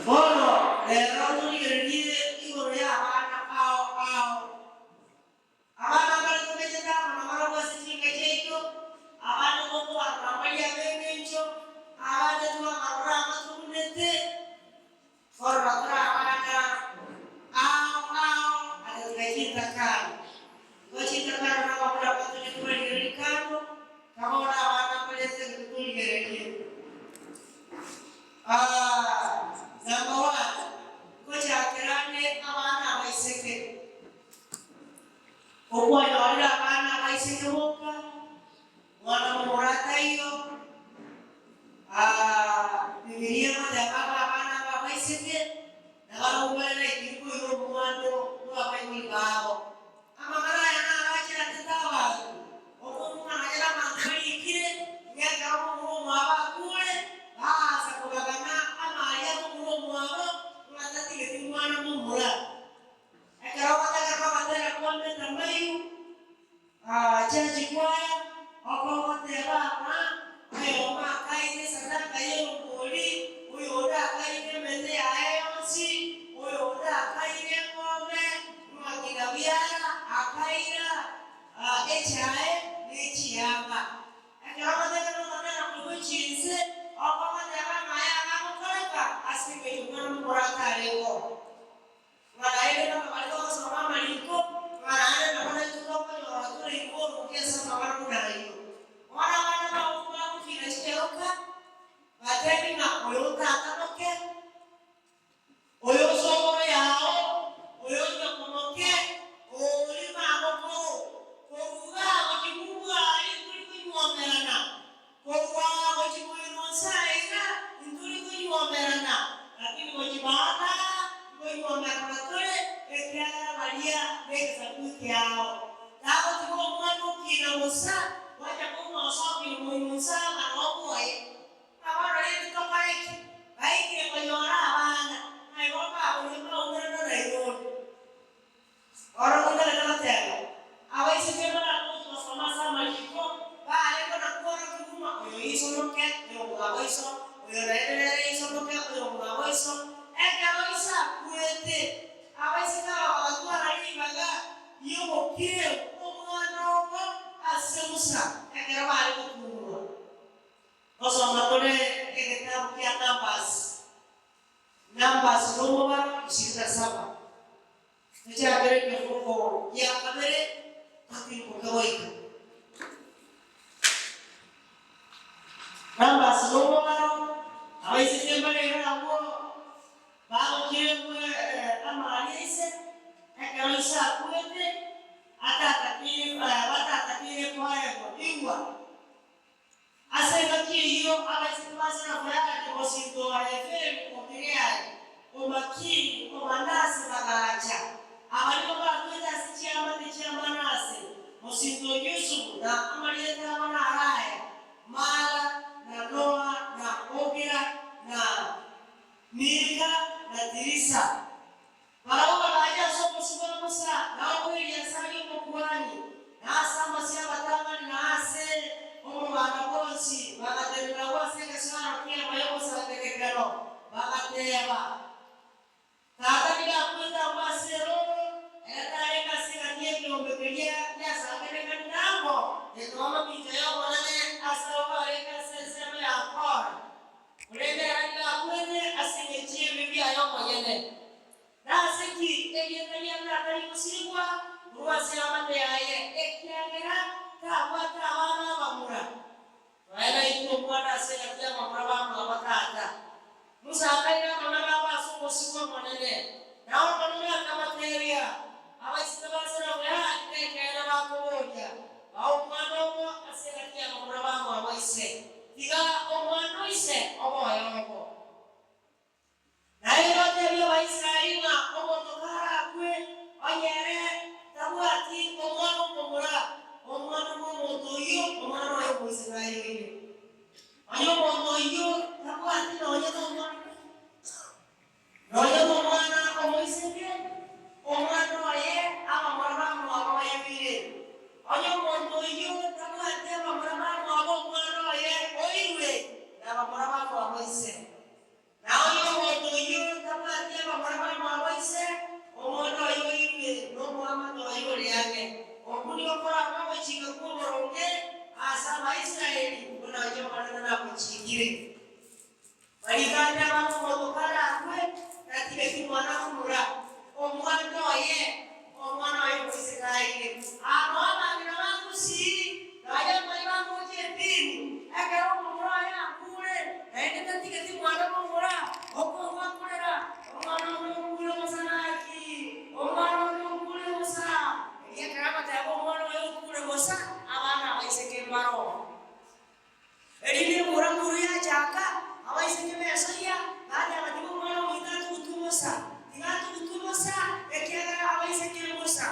Bono rero torigererie igoro y'abana ao ao. Abana mbare tomenyete amo nabarabwo ase chinka chiaito, abande tokobarora mbaria ab'engencho, abande twabarora abatobunete. Korora tore abana ao ao agatiga chintakana. Igo chintakana nabamura batoche tobarigererie kando, na bono abana mbarete egento torigererie. Aah, number one, ngochakera ande abana abaiseke. Okwanyorire abana abaiseke boka, mwana momura taiyo. Aah, Bibilia egoteba ng'a abana aba abaiseke nabarabwo bare naikiri koira omwando bw'abaibori babo. Amang'ana aya naro achandete abanto, okong'u ng'a nonya nabanto barikire, ng'a ekero momura omwabo akure, baansa kobagana amari a momura omwabo, ng'a tatigeti mwana momura. Ekero ogotegerera ogotera kwa Metamayou, Church Choir, okogoteba ng'a oyomo akaire esadaka y'erongori, oyonde akaire emete yaye yonsi, oyonde akaire eng'ombe, ng'a kina biara akaira echae ne chianga. Ekero ogotegerera ogotera korwa chinse, okogoteba ng'a aya agagokoreka ase engencho omwana momura atarengeo. Ng'a naende baka baria bagosoma amariko, ng'a naende nabo naintwe tokonyora tore igoro ase amang'ana buna ayio. Bono abana bao kobagokina chinyaroka, batebi ng'a oyo tata moke, oyo osokoro yao, oyo nyoko moke, oria magokoro, korwa igaa gochia bobwari tori konywomerana, korwa gochia moino nse aiga intori konywomerana, lakini gochia maana nkonywomerana tore, ekiagera baria negesaku kiao. Tagotiga omwana okina bosa, gwacha komosokia omoino nse anga nobwoye. Ng'a bono rende tokore ki? Baikire konyora abana, ng'a igo mbaboria mbaumerane Nairobi. Oro goikerete goteba, Abaiseke mbaragochi gosoma ase amariko, baare kona-kworokia buna oyo iso moke, oyo omwabo iso, oyo naende nere iso moke, oyo omwabo iso. Ekero iso akwete, abaiseke aba bagatwara ribaga ri'obokireu bw'omwana obo ase Musa ekero baare gotungwa. Gosoma tore egetabu kia Numbers, Numbers nomobaro ishirini na saba. Tochakere ekefungo gia kabere totirimboke goika. Numbers nomobaro, abaiseke mbarenge abwo bagokirwe amari aise, ekero ise akwete, atatakeire batatakeire koegwa. Igwa! Ase engaki eyio abaiseke ba Selofehadi, mosinto o Heferi o Gileadi, o Makiri o Manase bagaacha. Aba nigo barwete ase chiamate chia Manase, mosinto o Yusufu, na amarieta abo naro aya, Mala, na Noa, na Hogira, na Milka, na Tirisa. Barabwo bagacha ase obosio bwa Musa, na obwa Eliazari omokuani, na ase amasio 'abatang'ani, na ase omoganda bwonsi, bagatenena agwo ase egesoero ki'Eema y'Omosangererekano, bagateeba, Tata nigo akwete agwo ase erooro, ere tarenge ase egati y'ekeombe keria giasangererekanire amo, ekaba amamincha y'Omonene ase abwo barenge ase ensemo ya Kora. Korende ere nigo akwete ase engencho y'ebibe biaye omonyene. Nase ki erieta ria tata rigosirigwa korwa ase eamate yaye, ekiagera tabwate abana abamura? Nonya naitwe omwana ase egati y'abamura bamwabo tata. Musa akaira amang'ana abo ase obosio bw'Omonene, na Omonene akabateebia, Abaiseke ba Selofehadi nekeene bakoboria, Baa omwana obo ase egati y'abamura bamwabo ise. Tiga omwana o ise obe oyobo. Naende otebie Abaisraeli ng'a omonto karakwe, onye ere tabwati omwana omomura, omwana bw'omonto oyio, omwana oye omoiseke ayoire. Onye omonto oyio tabwati nonya nomwana, nonya nomwana omoiseke, omwana oye abamura bamwabo bayoire. Onye omonto oyio tabwati abamura bamwabo omwana oye oirwe nabamura bamwabo ise. ng'a omonto karakwe, tatigeti mwana momura, omwana oye, omwana oye moiseke aire. Amo abang'ina ba Gusii, nonya mbaria bagocha edini, ekero omomura oye akure, naende tatigeti mwana momura, okorwa akorera, Omwana one okure bosa naki? Omwana one okure bosa. Erio ekero agoteba omwana oye okure bosa, abana abaiseke mbaroo. Erio nemura-muru yachaka, abaiseke besoyia, bateba, Tiga omwana oito atugutwe bosa, tiga atugutwe bosa, ekiagera abaiseke mbosa.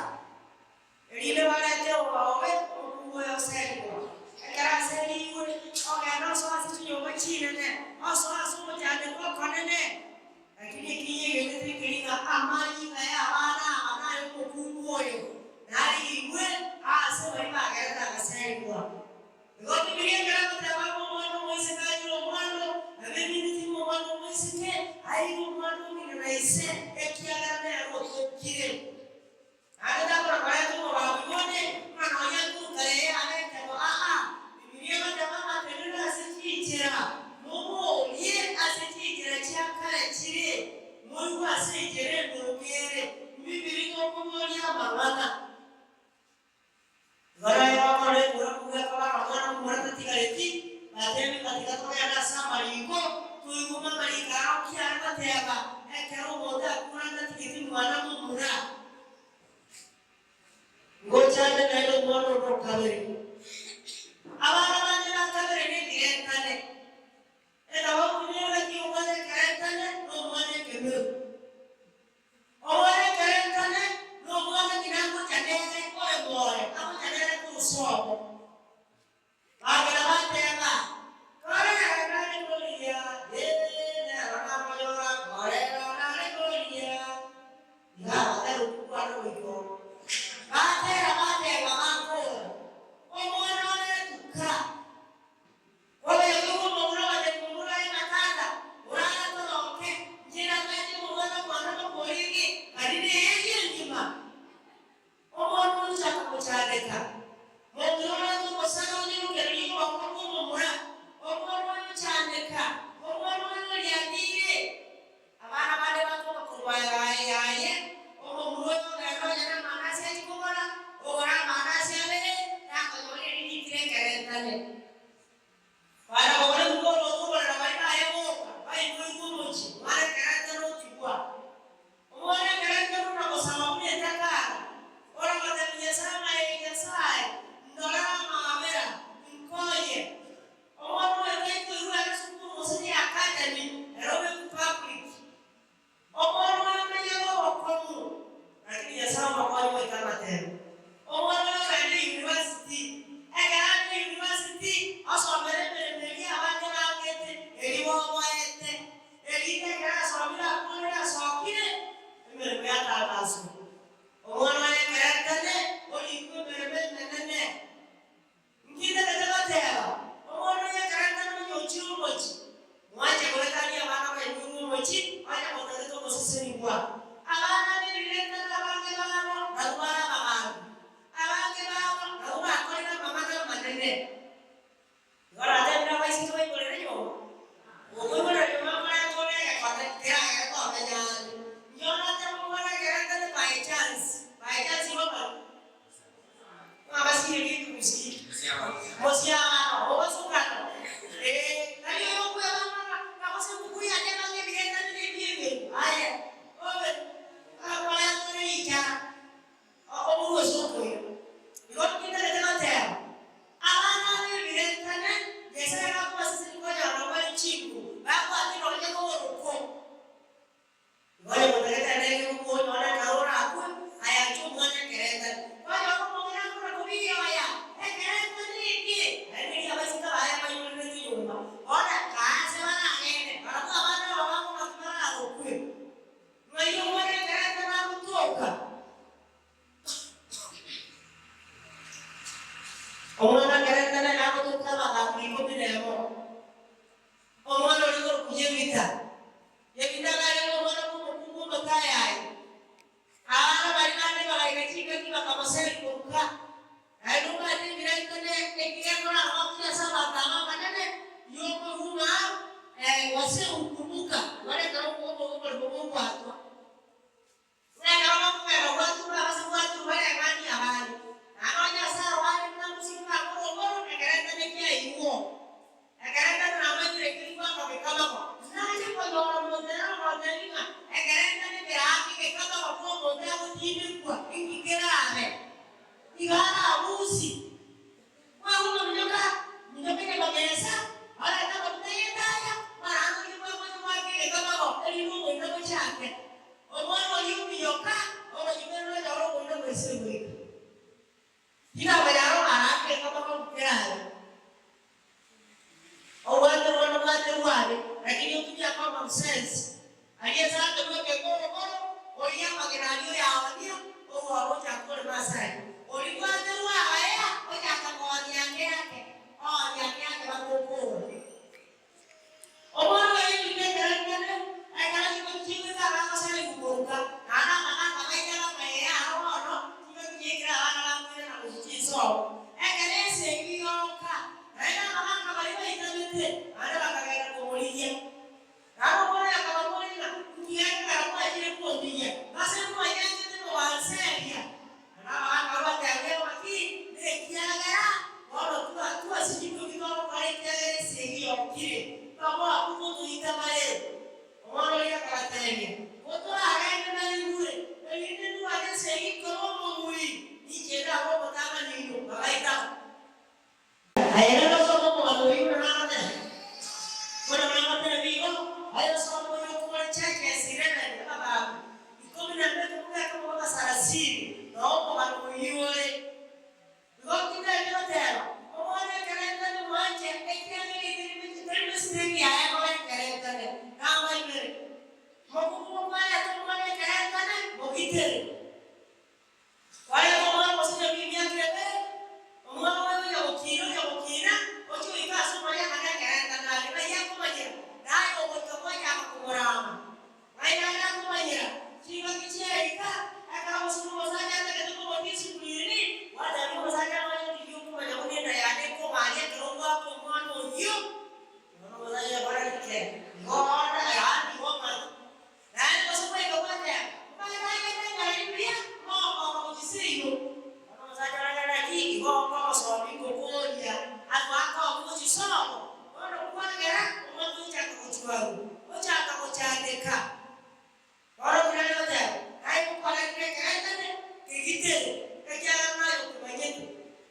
Erinde barete obobaobe omokungu oyo oserigwa. Ekero aserigwe, ogenda osoe ase chinyomba chinene, osoe ase omochandeko okonene. Lakini ekinyegete tikeri ng'a amanyinga y'abana aba nay'omokungu oyo narigigwe aase baria bagerete agaserigwa. Igo Bibilia ekero egoteba ng'a omwana omoiseke aire omwando, nabo emineti ng'a omwana omoiseke aire omwando ong'ina na ise, ekiagera nere otokire. Naende takora koreta omobabi bonde ng'a nonya ntuka eye abekegwa aa. Bibilia egoteba ng'a tenena ase chinchera, moborie ase chinchera chia kare chire, moigwe ase enchera endonge ere. Bibilia tokoboria amang'ana. Igoro y'okora ekura kobua ekobara omwana omomura tatigareti, bateebie ng'a tiga togende ase amariiko, toigwe ng'a amariiko aro ki are goteeba, ekero omonto akure atatigeti mwana momura. Ngochande naende omwana onde o kabere. Abana bande ba kabere nebiretane. Etafauti nere gati y'omwana ekeretane na omwana ekemeu. Omwana ekerentane nomwana ng'ina agocha nere ore more, agocha nere korwa sobo. Bagera bateba, Korera nare koria, ee, nero namoyora, korera nare koria. Iga abatera okokwana goika oro. Batera bateba bakora, Omwana one tuka. Oyomo bw'omomura ogoteebia momura oye ng'a, Tata, orara toroke, inche nakache omwana omwana nokorigi, kari neeri engima. Omwana oyio ochaka gochandeka. Momura orente omosara onye nokeroria koboko kw'omomura. Omwana oyo ochandeka, omwana oyo orianire. Abana bande batoka korwa yaye, omomura oyo ogenda onye namandasi achia kogora, ogora amandasi abere, takonyora eri rikire ekerentane. Bana bagore mokoroto oborera baria baye boka, baiboirwe omochie, omwana ekerentane otigwa. Omwana ekerentane ora gosaba buna etakara, ora gotebia Nyasae ng'a Ee Nyasae, ndorere amaabera, inkonye. Omwana oyo taikoirwe ere sukuru gose ne academy, ere obekwe public. Omwana oyo omenyere obokong'u, lakini Nyasae omokonye goika amatemo. Omwana oyo ogende university, ekero ande university, osomere emeremo eria abande bangete, eria boboete, erinde ekero asomire akorire asokire, emeremo yatangaswa. Omwana oyo ekero etene, orikwe emeremo emenene. Inki ntagete goteba? Omwana oyo ekero atari onye ochire omochie, mwanche goetania abana baigure omochie, onye motagete ogosesenigwa. Abana b'ebirengererio abange babo nabwo bare abagambi, abange babo nabwo bakorire amang'ana amanene. Igo oratebire abaiseke baiborere nyomba, okoiborera nyomba nkorente ore egekone keragere komenya ande. Inki oratebe omwana ekero atari by chance, by chance igo bare? Mwabasirerie ekegusii mosiabano obosukano ee tari oyo okwebanga ng'a ng'a gose enkuku yateba ng'a ebirengererio nebi'engencho aye obe akoretore richara oborwe ase okoira. Igo ntintagete goteba abana aba ebirentane Nyasaye gakobasesenia konyora nabo bare chinguru babwate nonye noboroko. Igo motagete arenge gokonyora ekero orakwe, ayanche omwana ekeretani. Kwanyora omong'ina akona kobiyoya, ekeretani eke, naende riria abaiseke gotebia ng'a ekereng'ani ekerake gekaba kw'omonto agotindekwa, inki kerabe? Igo arabusie. Kwegwa ominyoka, minyoka nyamamesa, orente amaguta y'etaya, mara ande oria bw'omochie mwake egekamago, erinde omoika gochake. Omwana oyio ominyoka, omonyimerera onyore omoika bw'esire goika. Tinamanya aro arake egekamago nkerabe. Obwate bono bwate bwabe, lakini otumia common sense. Aria ase aterwe ekekorokoro, oria amagena aria oyaonia, orwaro ochake korema ase aye. Oria bwaterwe agaya, ochaka koonia ake ake, oonia ake ake bagokoora. Omwana oye riko ekero rinene, ekero chingaki chigoika abagosara igukoruka, naende amagaka baito abamayeye aro bono, chingaki chiaikire abana bakoirana gochia chinsobo. Ekero esegi yoka, naende amagaka baria baitabete, naende bakagenda komorigia. Naende omwana oyo akababoria ng'a, Inki gekogera mwachire kondigia? Ase mwanyanchete moganseria. Na abagaaka bagatebia ng'a, Nekiagera bono twasinyirwe ki togokora ekiagera esegi yokire, bamoakwe gotoita bare. Omwana oria akabatebia, Kotoragende naigure, erinde ndwane esegi nkore omobui, ninche ndabe omotang'ani oino. Bagaitaba. Aye rende osome omogano oyio buna nagotebia. Buna nagotebia igo, aye osome oyo okore Churches 11, amagambo ikomi na mbili kobuga ekemo mpaka sarasini, noo omogano oyio ore. Igo tintagete goteba, Omwana ekerentane mwanche, ekiagera etari mistake yaye koba ekerentane. Namaimire. Mokungu mokwarete omwana ekerentane, mogitere. Kwarenge omwana gose nyomba emiaka ebere, omwana oye onya gokiina onya gokiina, ochie goika ase omoriakana ekerentano aria, ng'ai akomanyera? Naye ogoika kwachaka komorama. Ng'ai naende akomanyera? Chingaki chiaika, ekero gose nomosacha atagete komotia esukuru eri, gwatebia omosacha amanye riria okomanya buna enda yane ekobaria ekero obwate omwana oyio. Bono omosacha oyo akora ki? Igo bono yaani igo omanyete. Naende gose goika gwateba, Omanyete agende eng'areri buya, mogokoka gochia seino. Bono omosacha oragere naki, igo nkomosomi ngokoria, atwakomi gochia sobo. Bono kwagera omotwe ochaka gochwarwa, ochaka gochandeka. Bono kirari goteba, Naye ngokwaretire ekeretane kegitere, ekiagera naye okemanyete.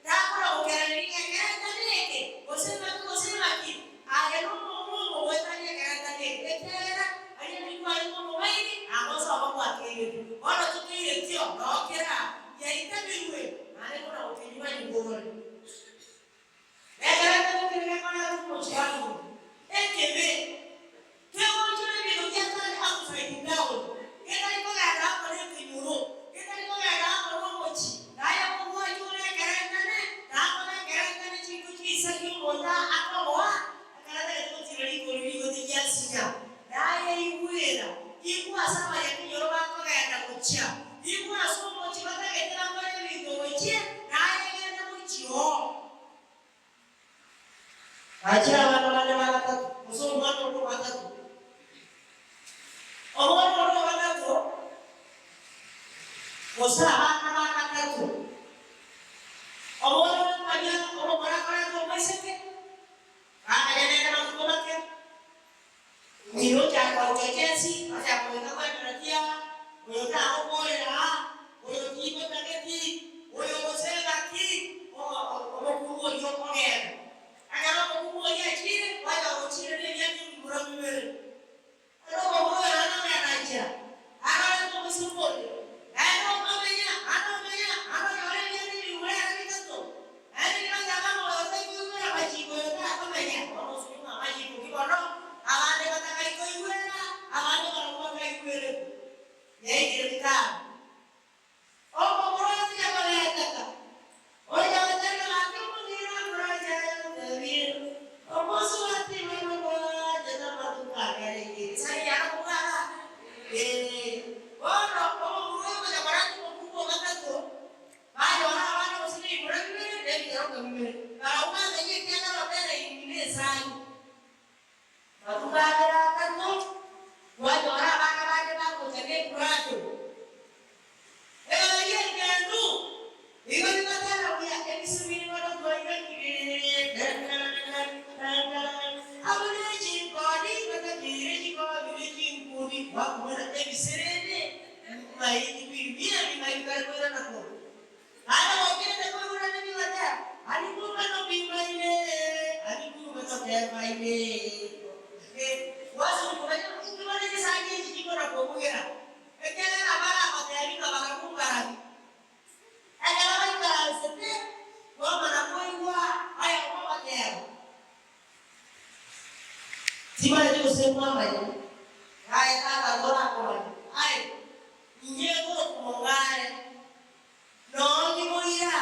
Takora gokerereria ekeretane eke, gose naki gose naki, aye nomomwamo goetania ekeretane eke, ekiagera aria nigo arenge omobaini, agosoa gwakeirete. Bono tokeiretio, noo kera aa, yaitamirwe, naende kona gokenywa nigo ore. Ekeretane keria gekoreta omochie amo, ekebe, Kegochora ebinto bia kare upside down, getari kogenda amo nekenyoro, getari kogenda amo nomochie, naye kobwachore ekereng'ane, nakore ekereng'ane chinko chisaria omonto akoboa, ekero atagete gotira rikori rigoti riasinya, naye igwera, igwa ase abanyakenyoro bakogenda gochia, igwa ase omochie batagete bakore ebinto gochia, naye genda gochia oo. Gachia abana bane ba gatato, gose omwana onde o gatato, omwana onde o gatato, gose abana ba gatato. Omwana oyo nkoria omomura akorete omoiseke, bamenya nere amatuko make, ng'ina ochaka gochocha ensi, ochaka goika kwemerera kiaa, oyo tagokorera aa, oyo tigotageti, oyo gose gaki, omokungu oyio ogenda. Ekero omokungu oyio achiire, gwacha gochiira nebiato ebimura bibere. Ere omomura oyo naende ogenda nchera, arorete omoiseke oria, naende omenya, naende omenya, naende onyora ebiato ebimura ere bitato. Naende nigo ateba ng'a oyo taikoigwera amachiko, oyo takomenya. Bono osome ng'a amachiko ki bono? Abande batakaikoigwera, abande barabwo bakaigweretwe. Yaikire bitano. Omomura oria koreteka, oria gotenena gaki omong'ina amoranche aye omotebirie, Omosubati oino bwanchete amatuko akerenge esani yane kobwata? Ee. Bono omomura oyo gocha koreta omokungu o gatato, banyora abana gose nebimura bibere na ebinyoroka bibere. Barabwo bamenya ekiagera babereire ng'ina esani. Matuko abere atato, twanyora abana bande bagocha nekurado. Ng'ai biri bimai bikare koirana korwa? Naende gokirete koigura nebigote, Aria kumbe tobimaine, aria kumbe totemaine. Gwasire komanya inki bono chisani echi chikona kobugera, ekiagera baragotebi ng'a barabwo mbarabi. Ekero baikaransete, kwamana koigwa oyomo ogoteba, Timanyeti gose mwamanya, aye tata torakomanya, aye, inche nkorokwa Mong'are. Nonye moira,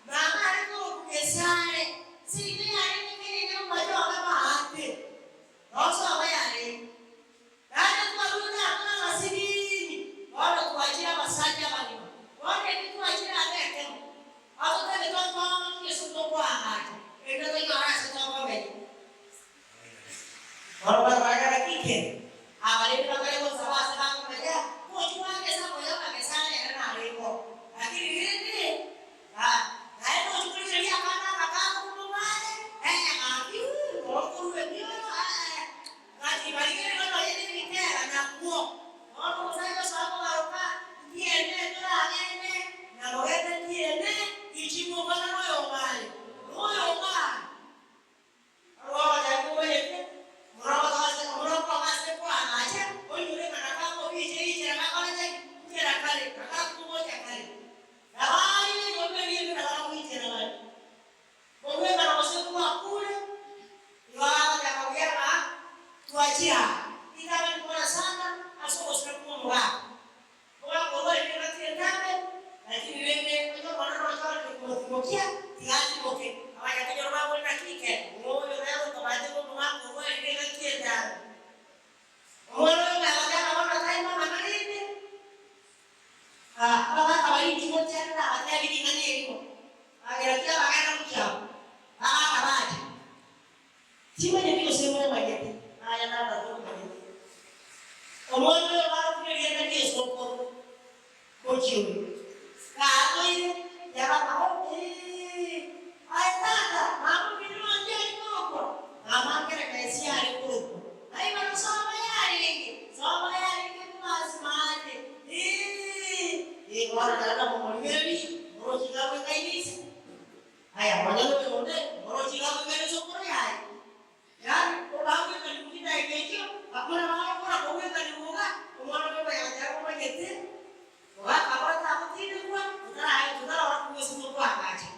mama are korokwa Gesare, ase eng'encho yarenge kerende momachoge maate, nosobo yarenge. Naende twarure tata na abasinini, bono twachire abasacha abagima. Bono ekio twachire ase ekemo, agotebe totoonye ase tokoagacha, erinde tonyore ase tokomenya. Bono barabwo kike, abaremi bakare gosaba ase bakomenya, Ngochia gwakesa koyoka Nyasae ere narengeo. Lakini rende, naende ngochia korigereria akana aka kagokumong'ane, ee, gaki, gokorua emioyo, ee, gaki barigereria nonya nebitera nakwo. Bono omosacha osoa kobaroka, Ntiene toragende, na mogende ntiene, inche ngokwana noyong'aye, noyong'aye. Ogochia tiga atimoke, abanyakenyoro babore, Naki eke? Oyo nere otobaete ng'omogaka orwarire engaki entambe. Omwana oyo nagoteba bono tari mang'ana rende. Abagaka baria inchuo gochia nabatebi ring'ana erimo, bagera ki abagenda gochia abwo, bagaka bacha. Timanyeti gose momanyete, aya tata tomanyeti. Omwana oyo barokire erieta ri'esokoro, mochie oyo. Gatoire, yabaka, Oh, ee, aye tata, mama omino nonye are korokwa, mama nkereka esi are korokwa. Aye bono sobo yarenge, sobo yarenge kobasimate, ee, ee, bono tata momorigererie, moroche iga bwekaine ise. Aya, nonya noyonde oroche iga agoikera esokoro yaye, yaani obagwekani chidaeka echio, bakore bagokora kogwekani boga, omwana oyo okoyateba omanyete, ogakabora tagotindekwa, totarae totarora kobua tokoagacha.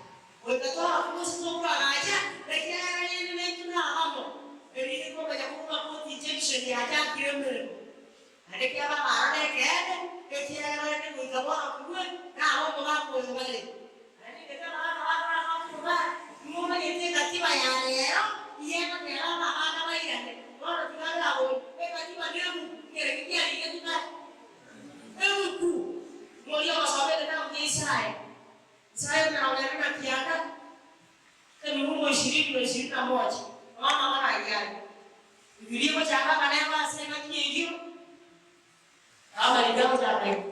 Goika twarora kobua tokoagacha, ekiagera rende naintwe nabamo, erinde komanya korwa koti injection yachakire emeremo. Naende kiaba amaroro nekeene, ekiagera rende goika borokigwe nabo omogaka oyo bare. Naende inche abagaaka bakora bakoba, Nimomanyete ekatiba ya rero iyegoteba ng'a abana bairane, bono tiga ndabori, ekatiba nebuku, nkereki kiarigetwe kare? Ebuku! Moria ogosoma egetabu kia Isaya, Isaya 49, ebibugu ishirini na ishirini na moja, nonya amang'ana ayio are. Bibilia egochaka ng'a nero ase engaki eyio, amariko agochaka iga.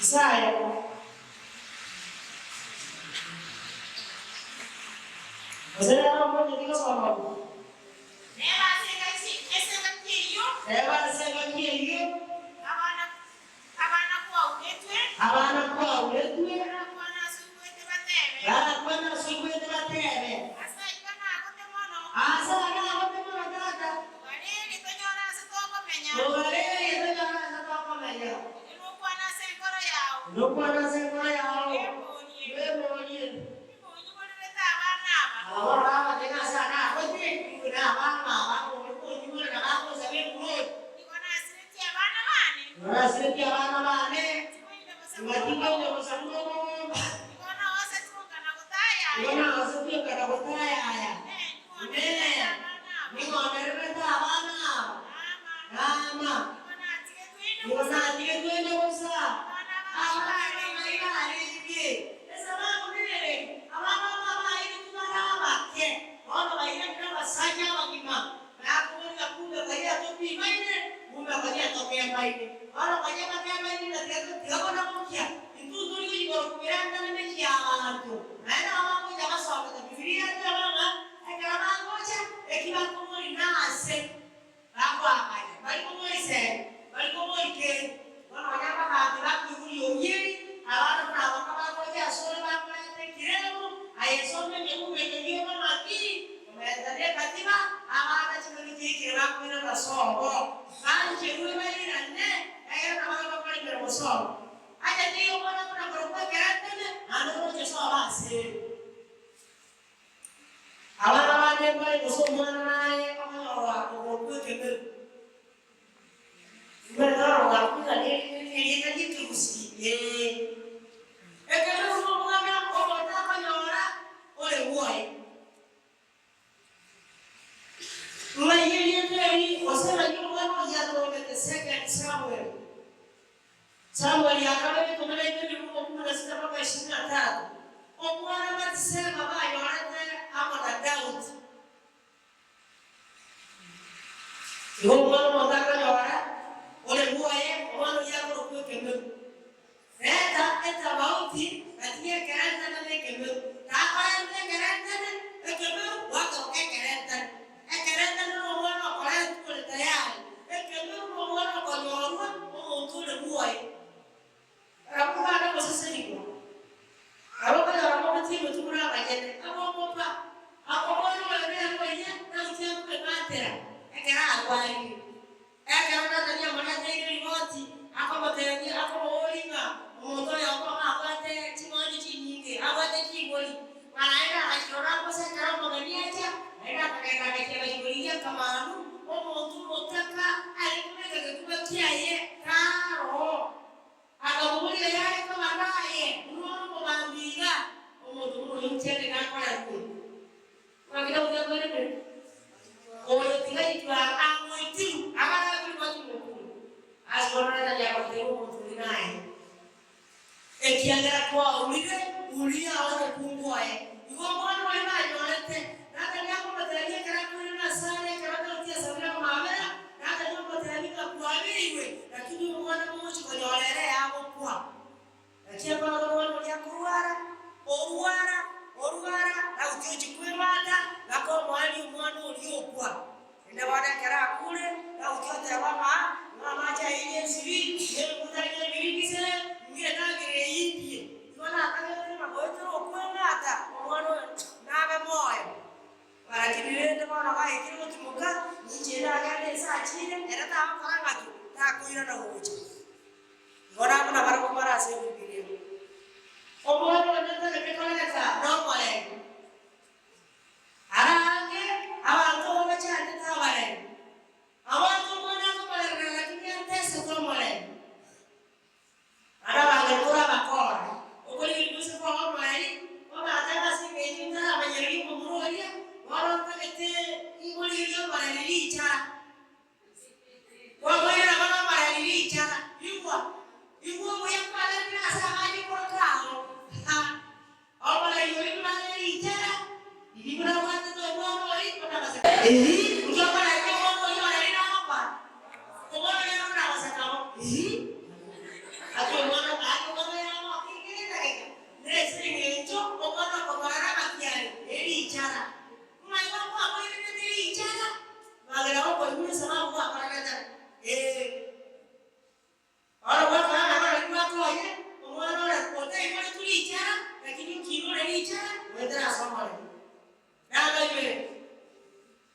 Isaya Gose nere omonyeti gosoma buya. Neba ase engaki ase engaki eyio. Neba ase engaki eyio. Abana abana kwauretwe. Abana kwauretwe. Barakwane ase oigwete batebe. Barakwane ase oigwete batebe. Ase ayio nagote mono. Ase ayio nagote mono tata. Togarerie tonyore ase tokomenya. Togarerie tonyore ase tokomenya. Erio nokwane ase enkoro yao. Nokwane ase enkoro yao. Bweborie. Bweborie. Nigo onyiborerete abana aba. Aba bono bagotenga ase aya nagote, nigo nabana aba okonyibora na bagonsaba eburoni. Nigo nasiretie abana bane. Nigo nasiretie abana bane. Tibaina bosa Tibaina bosa buna omogomba. Nigo naosetwe nkana gotayaya. Nigo naosetwe nkana gotayaya. Inee! Nigo onererete abana aba? Naama. Naama. Nigo natigetwe inde Nigo bosa. natigetwe inde bosa. Abana Abana aba ng'ai barenge? Esababu nere, abana aba abaegetwe bare abake, bono bairanire abasacha abagima, nakoboria kumbe konya topimaine, kumbe konya tokembaine. Bono konya bakembaine na tiga tiga buna gokia, intwe ntori goikora koberanta nemechie y'abanto. Naende nabo bagocha basomete Bibilia eteba ng'a ekero bagocha, eki bakoboria nase. Bakoakanya, bari komoisera, bari komoikera. Bono nonya abagambi bakoigwa riogi eri, abana buna abwo bagocha asore bakoreta ekiremu, aye soma emebugu eye rioka ng'aki, komenta nekatiba, abana chingaki chiaikire bakoirana sobo, bancherwe bairane, egere nabo bagokora emeremo sobo. Acha teiyo omwana buna korokwa ekerentene, naende oroche sobo asere. Abana bande mbare gose omwana naye okonyorwa okorokwa ekeberu. Nigo torora buna nerieta ri'ekegusii, ee. Ekeberu nomwana omonto akonyora ore bwoye. Ng'ai erieta eri gose ng'ai omwana oyio atongete? Second Samuel. Samuel akaba ikomi na ibere mirongo kumi na sita mpaka ishirini na tatu. Omwana Batiseba banyorete amo na Daudi. Igo omwana omonto akonyora ore bwoye, omwana oyio akorokwa ekemeru. Reta etabauti gati y'ekerentane na ekemeru. Takorenta ekerentane, ekemeru gwakaroka ekerentane. Ekerentane nomwana okorentwa ore tayari, ekemeru nomwana okonyorwa omonto ore bwoye. Barabwo bande gosesenigwa, nabo okonyora mogochia emetwe buna abanyene, amomopa, akomwana oyo nere oria nagochia kwematera ekero arwarire. Ekero Nathani amorenteire riboti, akomotebia, akomoboria ng'a omonto oyomo abwate ching'ondi chinyinge, abwate chingori, ng'a naende agachirora gose ekero omogeni acha, naende akagenda agachia agachigorigia akamanu, omonto omotaka are kobeka gekuba kiaye karoo. Akamoboria, Yare koba naye buna ore omogambi iga, omonto buna oyo inche nakorerwe? Ng'aki Daudi akwerete? Oyo tiga aitwe amoitirwe, agarabe riboti mokure. Ase bono Nathani akamotebia omonto oria naye, Ekiagera kwaurire Uria omokungu oye. Igo omwana oria banyorete, Nathani akomotebia ekero akoirana asare, ekero Daudi asabire amabera, Nathani omotebia ng'a kwabeirwe, lakini omwana mogochia konyora ere agokwa. Naki ekorora omwana oria akorwara, orwara, orwara, na gotiochia kwemata, na komoeria omwana oria okwa. Rende bono ekero akure, Daudi oteba ng'a, Ng'a amache aye y'ensibi, na ebibuta ri'ebirigise, ng'a endagera eye indie. Igo nakagete ng'a goetera okweng'ata, omwana oyo nabe moyo. Lakini rende bono gaikire gotimoka, ninche ndagende ense achiire, ere tagokora ng'aki? Takoirana gocha. Igo nabwo nabarabwo bare ase Ebibilia. Omwana onde tagete koreta nomorembe. Ara aange abanto bachandete abaremi. Abanto omwana akobarerera lakini atesete omorembe. Naende abang'ina tore abakora. Okorigereria gose koa omoreri, oratebe ase engencho ntaramanyereria omomura oria, bono ntagete ingorigererie omoreri richara. Kwaboire nabo nomoreri richara. Igwa, igwa obuya kwaberire ase amache korwa ao. Ha! Omoreri oria buna are richara, riria buna abwatete omwana oria, buna gose. Ehi, inki okorekia omwana oyio oreri nagokora? Omwana oria nabo nagoseka bo. Ehi, gaki omwana gaki omwana oyo agokinga edageka, nese eng'encho omwana okomorora amakiari, erichara. Ng'ai bakwaboiranete richara? Magena gokoigwa esababu gwakoranete. Ee. Oro gwakora nabarabwo bakoye, omwana ore otaiboretwe richara, lakini okinwa ore richara, goetera ase omorero. Nakaibere,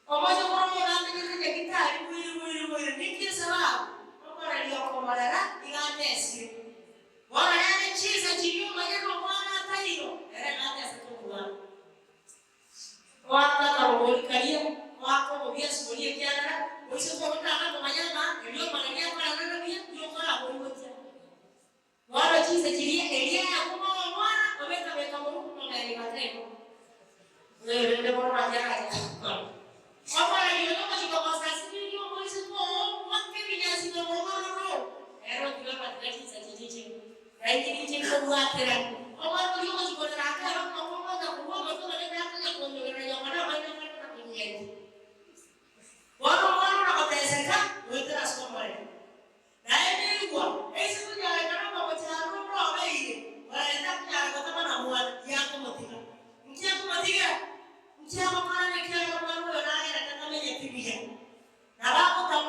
omochokoro oyo namenyete nyagitari boire boire boire, ninki esababu? Omoreri okomorera iga atesire. Bono rende chinsa chiria omanye nomwana ataiyo, ere natesete omwana. Goaka akarobori karia, goaka obobiasi boria, ekiagera oise kobotanga komanya ng'a eriomana riakorana buya riokoraboigotia. Bono chinsa chiria eria yakuma omwana, obeka-beka moruko momeri bataibo. Rende bono naki agacha gokora. Omoreri oyo ogochia komosasimeria omoiseke oo omwake ebinyasi igoro ere otiga amatiga chinsa chiria chire. Nainche ninche nkobwaterana. Omwana oria ogochia korera akebe buna okomocha korwa omotwe nonye nakonya konyogerera Yohana amaino akare na konyencha. Bono omwana ore goteseka goetera ase omorero. Naende igwa, ase konyarekana omogocha aroro buna obeire, orarente akonyara gotama na mwana, tiakomotiga. Nki akomotigera? Nki agokora nekiagera omwana oyo nagerete tamenyeti buya? Nabo agotama.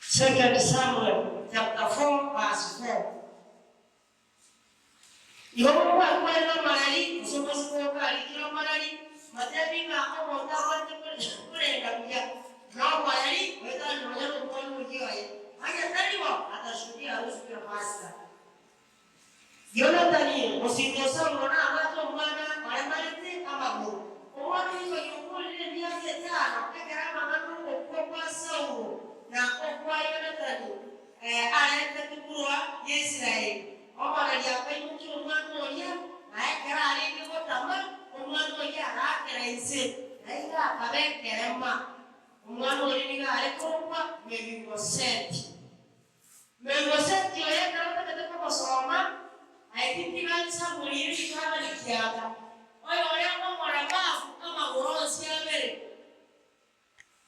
Second Samuel chapter 4 verse 4. Igo mokwakwere nomarari, gose omosike oo karikire omarari, motebi ng'a omonto agwate korenda buya noboreri, goetania nonya nomwana oyio oye, onye tari bo, atashuhudia harufu ya Pasaka. Yonathani, mosinto o Saulo, nabwate omwana oremarete amagoro. Omwana oyio konya okoorire emiaka etano ekero amang'ana 'ogokwa kwa Saulo na okwa Yonathani arentetwe korwa Yisraeli. Omoreri akaimokia omwana oria, na ekero arenge gotama, omwana oyio agaakera inse, na igo akaba ekerema. Omwana oria nigo are korokwa Mefiboseti. Mefiboseti oyo ekero otagete komosoma, I think iga nsamorire ritang'ani kianda, oyo orenge omoremafu amagoro onsi abere.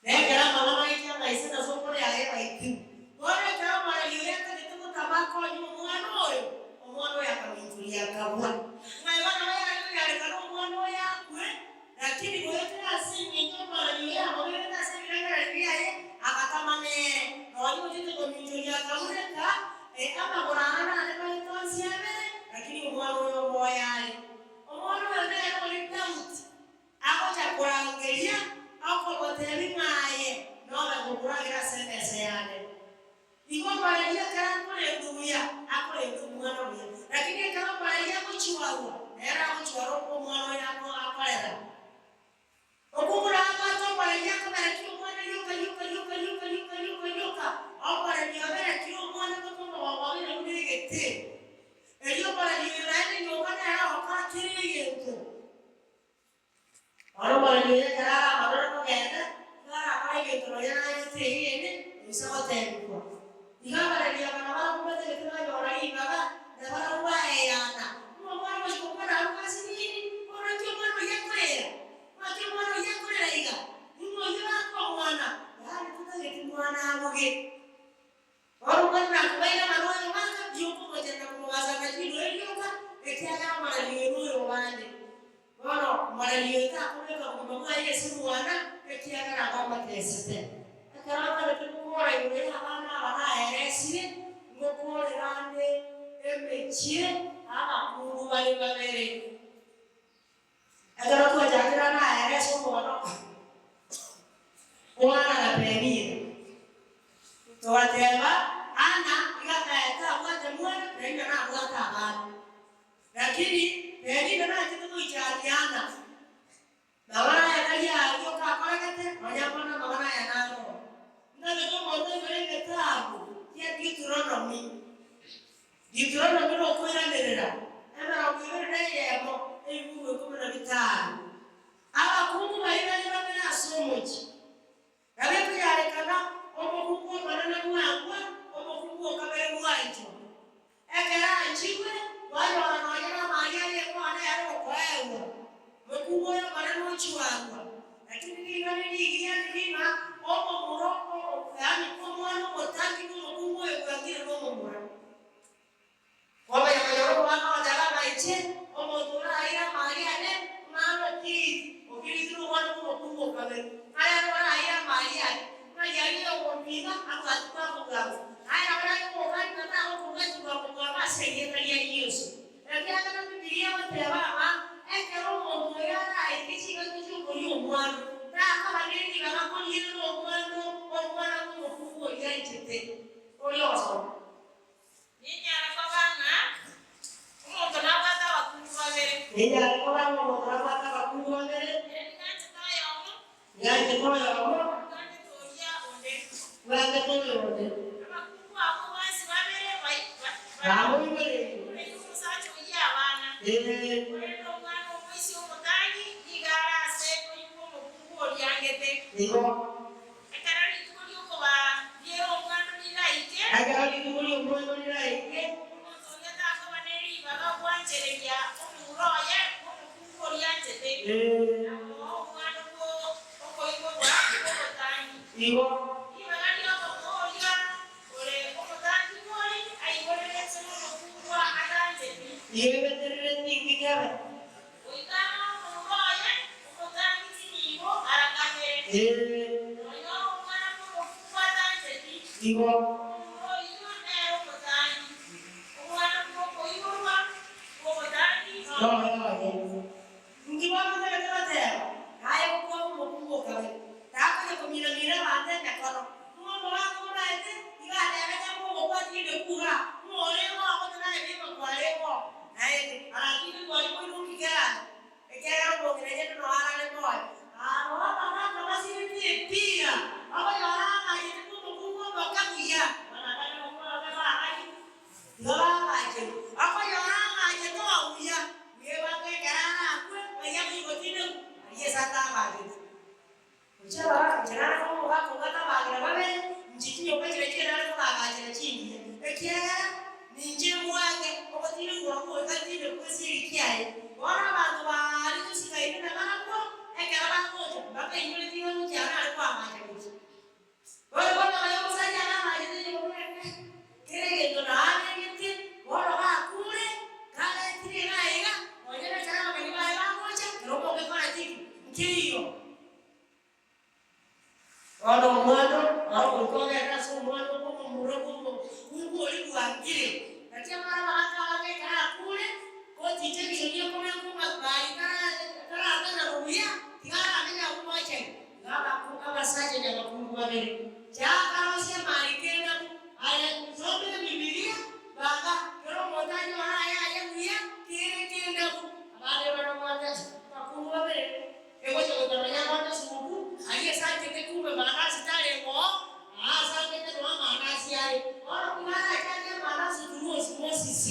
Na ekero amang'ana aike ng'a ise na sokoro yaye baikirwe. Bono ekero omoreri oyo atagete gotama akonye omwana oyo, omwana oyo akaminchoria akagwa. Ng'a igo nabo yare konyarekana omwana oyo akwe, lakini goetera ase engencho omoreri oyo amoberete ase ebirengererio biaye, agatama nere. Nonya ochete kominchoria akabuneka, amagoro aro nare maito onsi abere, lakini omwana oyo omoyo are. Omwana oyo nere oria Daudi. Agocha korangeria, okomoteebia ng'a aye nobe gokoragera ase emesa yane. Igo omoreri ekero akorendwa buya, akorenda omwana buya, lakini ekero omoreri agochwarwa, nere agochwara omwana oyo akorera. Okwo korabwate omoreri akoberekia omwana rioka rioka rioka rioka rioka rioka rioka, omoreri oberekia omwana mpaka omogongo oye buna egete. Erio omoreri oyo naende rioka nere ogokora kera egento. Bono omoremi oyo ekero arabarore kogenda, nigo arakore egento nonya naye tegene, oise gotebigwa. Igo abaremi aba nabarabwo mbatagete banyora ribaga, na barabwo baeyana, ng'a omwana ogochia gokwana abwo ase nini? Bono naki omwana oyio akorera? Naki omwana oyio akorera iga? Ning'o oyio orakoa omwana? Yaani totageti mwana aboge. Bono omwana nakobaire amare oyo omwaka, riokomochera na komogasa na rirorio rioka, ekiagera omoreri oyo noyo obande. Bono omoreri oyo takobeka obogima bwaye ase omwana, ekiagera abamotesete. Ekero atagete gokora igoro y'abana aba naeresire, ngokorera ande emechie abakungu bare babere. Ekero twachakire naerese omwana o Ana na Penina, togateba, Ana iga tabwate mwana, Penina nabwate abana. Lakini Penina nachete goichania Ana, mang'ana aya tari ayio kakoregete, nonya bono amang'ana aya naroro. Ntagete omonto oigore egetabu kia Deuteronomy. Deuteronomy nokoiranerera, emerongo ebere na eyemo, ebibugu ikomi na bitano. Abakungu baria baria babere ase omochie, nabo ekonyarekana omokungu omonene bwangwa, omokungu o kabere bwanchwa. Ekero anchirwe, kwanyora nonya namari aria ekwana ere okoegwa, mokungu oyo omonene ochiwarwa. Lakini ring'ana rigiya ndiri ng'a omomura yaani omwana omotangi bw'omokungu oyo bwangire nomomura. Kwamanya konyora omwana ogoteba ng'a inche omonto oraire amari ane ng'ana okiriti, okiriti nomwana bw'omokungu o kabere. Aye oraire amari ane, ng'a riaria oyogompima abwati bwango bwango. Aye nabo naye omogani na tagokobwatia bwango bwango ase erieta ria Yeso. Ekiagera Bibilia egoteba ng'a ekero omonto oyo araike chingaki chi'okoria omwando, takaba ne ribaga koriera omwando omwana bw'omokungu oria anchete, oria ogosoma. Ninyare koba ng'a omonto nabwate abakungu babere. Ninyare koba ng'a omonto nabwate abakungu babere. Ere ning'anchete oyomo. Ning'anchete oyomo. Bwangete oria onde. Bwangete oyo onde. Abakungu abwo bonsi babere Bamoiboreire. Omosacha oyio abana. Ee. Korende omwana omoisia omotangi nigo are ase oigwa omokungu oria angete. Igo. Ekero rituko ri'okobariera omwando riraike. Ekero rituko ri'omwando riraike. Omonto oria takoba ne ribaga gwanchereria omomura oye bw'omokungu oria anchete, na komoa omwando bw'okoiborwa kw'obotangi. Igo. Ribaga ri'okomoa oria ore omotangi bori aiboreretwe nomokungu atancheti. Igo ebeterere ninki kebe? Goika amo omomura oye omotangi chinibo ara kabere. Ee. Nonyore omwana. Igo. Omomura oyio nere omotangi, omwana bw'okoiborwa kw'omotangi noyo oye. Inki bamotebete goteba, Naye gokwaba omokungu o kabere, takonya komina-mina abanto emekono. Ng'a omogaka omaete iga atebete ng'a ogokwa tinde kura, ng'a orenge ogote naye nigo kwarenge oo. Naende aratinde kwari koiroki kerande, ekiagera omong'ina nyene noyo arare moyo. Aro abagaaka basirete ebiira, bakonyora ang'achete bw'omokungu omoke buya. Bono abana b'omogaka baagachire, tiga baagacherwe. Bakonyora ang'achete oo buya, buya ebango ekero arakwe, ng'ai akoigotindekwa? Aria ase atagachete. Gochia abagaaka nare koba omogaka obwate abang'ina babere, inche chinyomba chiria chiria nare kobaagachera chingiya, ekiagera ninche mbwate ogotindigwa goika ntindekwe ase eriki aye. Bono abanto baria tosikaine nabarabwo, ekero bagocha, mbakainyoreti ng'a gochia nare koagacha gochia. Bono bono oyo omosacha namaachete nyomba eke, kera egento naabegetie, bono gakure, karetire iga aiga, nonya nekero abageni baye bagocha, kera omonto kora ki? Nkeiyo. Bono omwana oro goika ogende ase omwana bw'omomura bw'omokungu oria bwangire, naki abana abagaaka abange ekero akure, goticha ebichori ekobekwa ng'a taratana buya, tiga aramenye agwo mochenu. Abasacha na abakungu babere, chakarosia amari kenda aye nsomere Bibilia, banga kera omonto anyore aye aye buya kere kendabu. Abande barabwate abakungu babere, egocha goika nonya abwate esuguku, aria ase anchete kumbe manasi tarenge oo, aa ase angete noa amanasi are. Bono nigo aracharie amanasi through osmosis.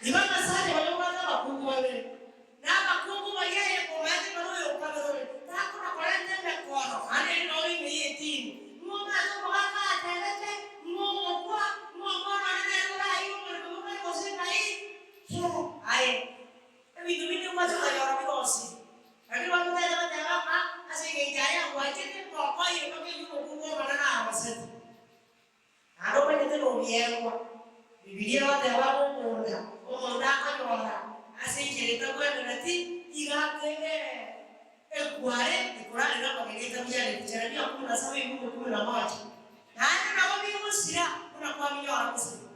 Igo abasacha baria babwate abakungu babere, Na abakungu baria aye komaete bare oyo okabere ore, takona korenta emekoro, naende eri noro ime y'etini. Ng'o omanyete omogaka atebete, ng'o ogokwa, ng'o omwana one nere oraire omorembe bokare gose ng'ai? Aye, ebinto binde ngwacha okonyora bigosire. Lakini bamotebia bateba ng'a ase engencho aye agwachete, ngokoire mpaka erio omokungu omonene arosete. Naende omanyete nobiegwa. Bibilia egoteba ng'a omonda, omonto akonyora ase enchera etabwenereti, iga akere ekware ekorarera amagena etabiareti. Jeremia kumi na saba ebibugu kumi na moja. Naende nabo bigosira buna kwabinyora gosira.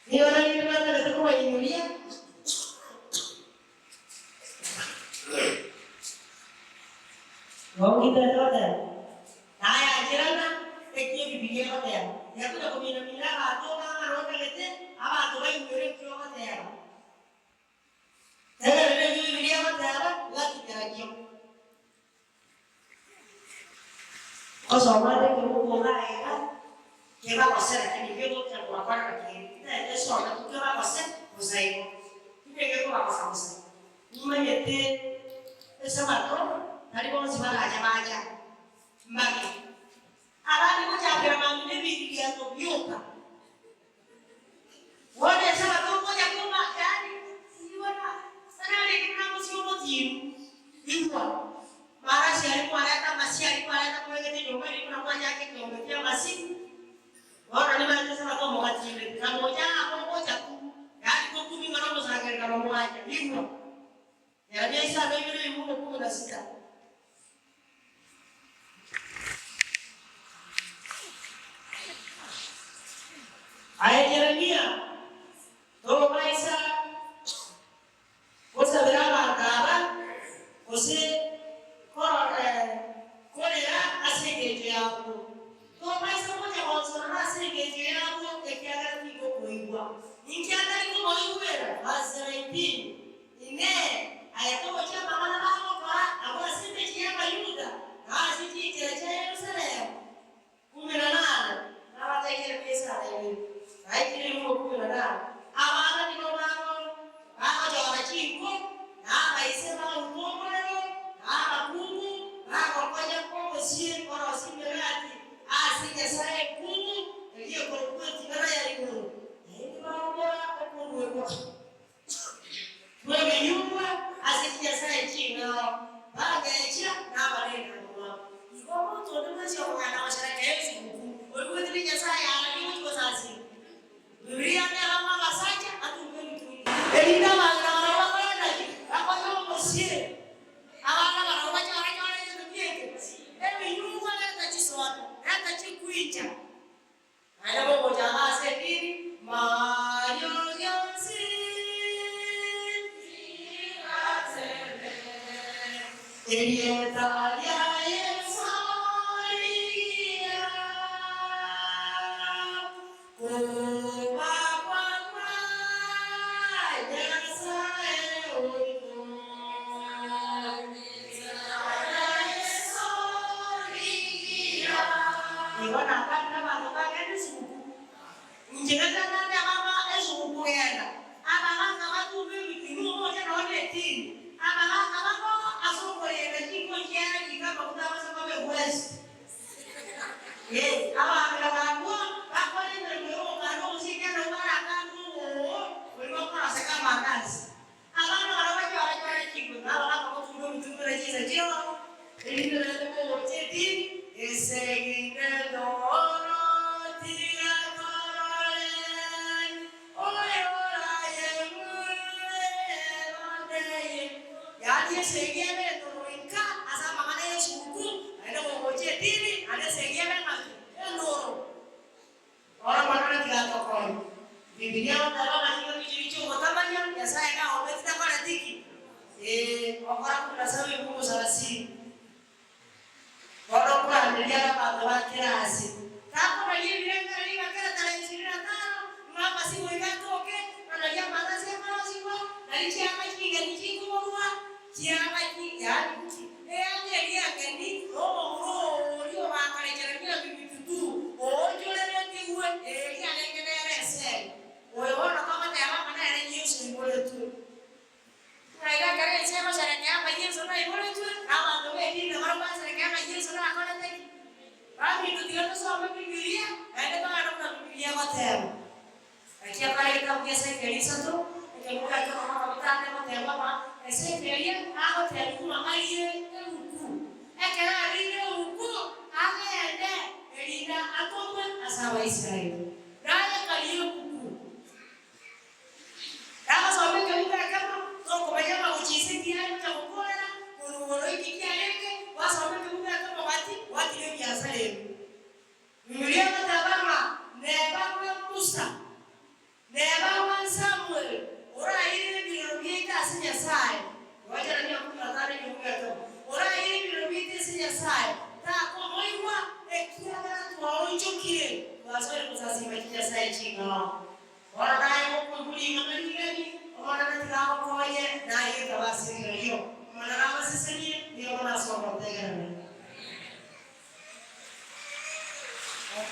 Nigo narinde natagete kobainyoria. Nogitete goteba, Nayancherana eki Ebibilia egoteba, tiakonya komina-mina abanto ng'a notagete abanto baigwere eki ogoteba. Tegerera eki Ebibilia egoteba, gaki kerakio. Nkosoma ande ekebugu iga iga, kebagose lakini kegocha kobakorera kende, titaete esome tu kebagose bosa igo, tibeke kobagosa bosa. Nimanyete esabato tari bonsi barache bacha, mbake. Abande gochakera mambia nebiririato bioka. Bono esabato ngocha koma, yaani igona narenge buna mosio omotiru, igwa marasi aria mwareta amasi aria mwareta mobegete nyomba eria buna mwachaka ekeombe kia amasi, bono nimaete esabato mogatindeka, na mocha amo mocha tu, yaani tokumi ng'a nomosangererekano mwacha, igwa. Yeremia isano ibere ebibugo kumi na sita. Aye Yeremia, tobaisa gosabera abanto aba, gose korera ase engencho yabo. Tobaisa gocha gonsorora ase engencho yabo, ekiagera tingokoigwa. Inki atari komoigwera? Verse 19. Inee! Aye togochia amang'ana bagokora abwo ase emechie y'Abayuda, na ase chinchera chia Yerusalemu? 18 nabateekire Kaisari ibere, naikire ebibugo 18. Abana nigo bagochora chinko, na abaise bauta omorero, na abakungu bagokonya obosie korosia emegati ase enyasae enkungu eria ekorokwa Eting'ana ya Igoro, naende bagokora okoruegwa. Bw'ebinyugwa. Erieta ria Yeso rigiya, kobakwa kwa Nyasae oito. Erieta ria Yeso rigiya. Igo nakwanire abanto bagende esiguku. Inche ngatang'ana ababa esiguku genda, abagaaka batumbe ebitinwa omoche nonya netini, abagaaka bakogo ase okorenda chinko chiaye riko amaguta abase koba egwesi. Ee, abang'ina barabwo bakore emeremo y'ogokanda omosike nabo barakande obooo boria bokoroseka amandasi. Abana baria bachora-chore chinko na abagaaka batumbe obitunwa ne chinsa chiabo, erinde naende mogocha etini. Esegi nendoro tiga torore, oyorayeng'ue Yaani esegi ebe endoro inka ase amang'ana y'esuguku, naende mogocha etini, naende esegi ebe ng'aki? Endoro. Oro Omonene tiga atokonye. Bibilia egoteba ng'a chingaki chiria chi'ogotamanya, Nyasae naometi takoreti ki? Ee, okora kumi na saba ebibugu salasini. Bono nkoranderia abanto ba kera ase. Takonaria ebirengererio ng'a kera tarehe ishirini na tano, ng'a amasigo iga atoke, ng'a nario amandasi akorosigwa, nario chianga chingeni chikogorwa, chianga chi yaani nki? Eanga eria engeni, na omomura oria obakarechera miaka emitutu, oonchoreretigwe, eria arenge nere esegi. Oyo bono togoteba ng'a nere Yeso oiboretwe. Ng'a iga ekero ense egosherekea ng'a Yeso naiboretwe, na abanto b'edini nabarabwo basherekea ng'a Yeso nakorete ki? Baminto tiga tosome Bibilia, naende togende buna Bibilia egoteba. Naki ekore egetabu gia Ezekieli isato, ekebugu ekemo makumi tano egoteba ng'a Ezekieli agotebigwa ng'a arie ebuku. Ekero ariire ebuku, agende erinde atomwe ase Abaisraeli. Naye karie ebuku. Nagasoma ekebugu ekemo, tokomanya ng'a gochia inse kiare gocha gokorera, korwa igoro inki kiarenge, gwasoma ekebugu ekemo gati, gwatiga ebiasara ebio. Bibilia egoteba ng'a neba ng'a Musa, neba ng'a Samuel oraire ebirero biaito ase Nyasae, gochera mia kumi na tano ekebugu ekemo, oraire ebirero biaito ase Nyasae, takomoigwa, ekiagera twaonchokire, twasoire gosasima chinyasae ching'ao. Bono naye gokoigwa ring'ana rigeni, Omonene tiga agokonye, naye etabe ase rirorio. Omonene abasesenie, nigo bono ase ogotegerera.